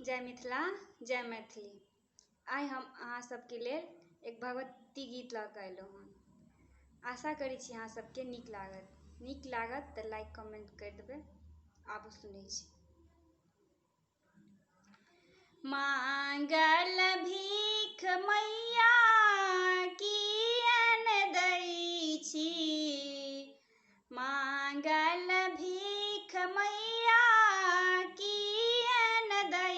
जय मिथिला, जय मैथिली। आइ हम अहाँ सबके लेल एक भगवती गीत लऽ कऽ अयलहुँ हँ। आशा करै छी अहाँ सबके नीक लागत। नीक लागत तऽ लाइक कमेन्ट करि देबै। आबू सुनै छी। मांगल भीख मैया किया ने दै छी, मांगल भीख मैया किया ने दै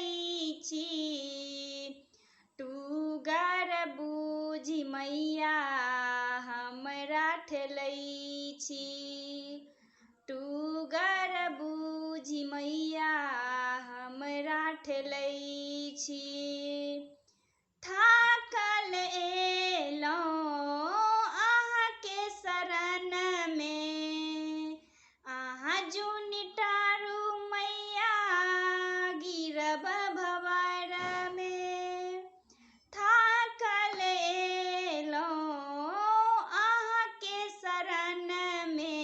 छी, टूगर बूझि मैया हमरा ठेलै छी, टूगर बूझि मैया हमरा ठेलै छी। थाकल एलहुँ अहाँके शरणमे, अहाँ जुनि टारू मैया गिरब भँवरमे। थाकल एलहुँ अहाँके शरणमे,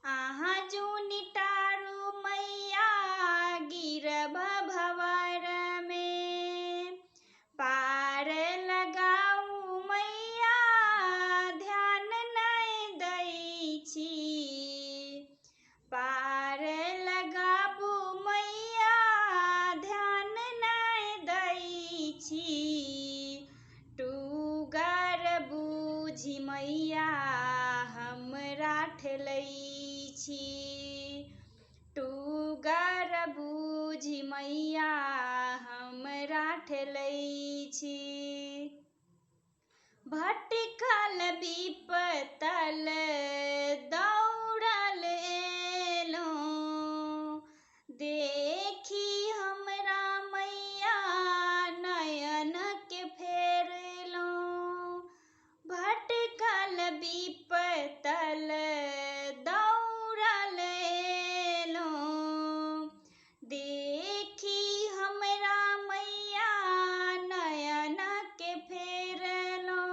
अहाँ जुनि टारू मैया गिरब भँवरमे। पार लगाउ मैया ध्यान नहि दै छी, पार लगाबू मैया ध्यान नहि दै छी, टूगर बूझि मैया हमरा ठेलै छी, टूगर बूझि मैया हमरा ठेलै छी। भटकल विपतल दौड़ल एलहुँ, देखी हमरा मैया नयनके फेरलहुँ। भटकल विपतल दौड़ल एलहुँ, देखी हमरा मैया नयनके फेरलहुँ।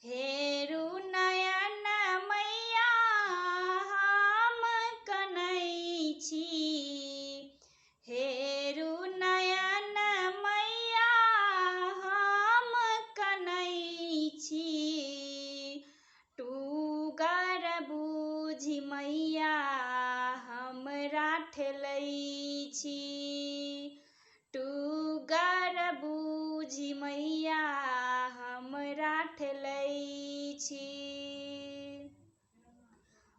हेरू नयन मैया हम कनै छी, हेरू नयन मैया हम कनै छी, टूगर बूझि मैया हमरा ठेलै छी, टूगर बूझि मैया हमरा ठेलै छी।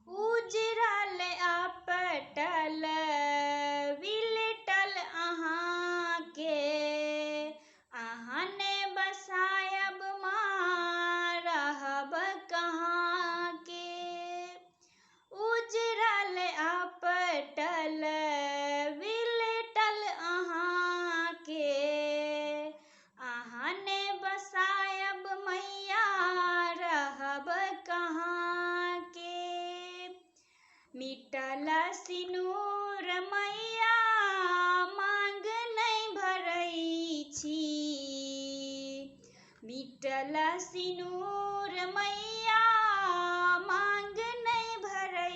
उजरल अपटल विलटल अहाँके, अहाँ ने बसायब माँ रहब कहाँके। उजरल अपटल विलटल अहाँके, अहाँ ने बसायब मैया रहब कहाँके। मिटल सिनूर मैया मांग नहि भरै छी, मिटल सिनूर मैया मांग नहि भरै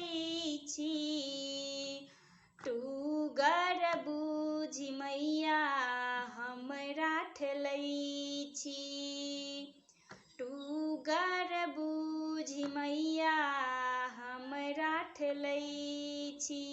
छी, टूगर बूझि मैया हमरा ठेलै छी, टूगर बूझि मैया हमरा ठेलै छी।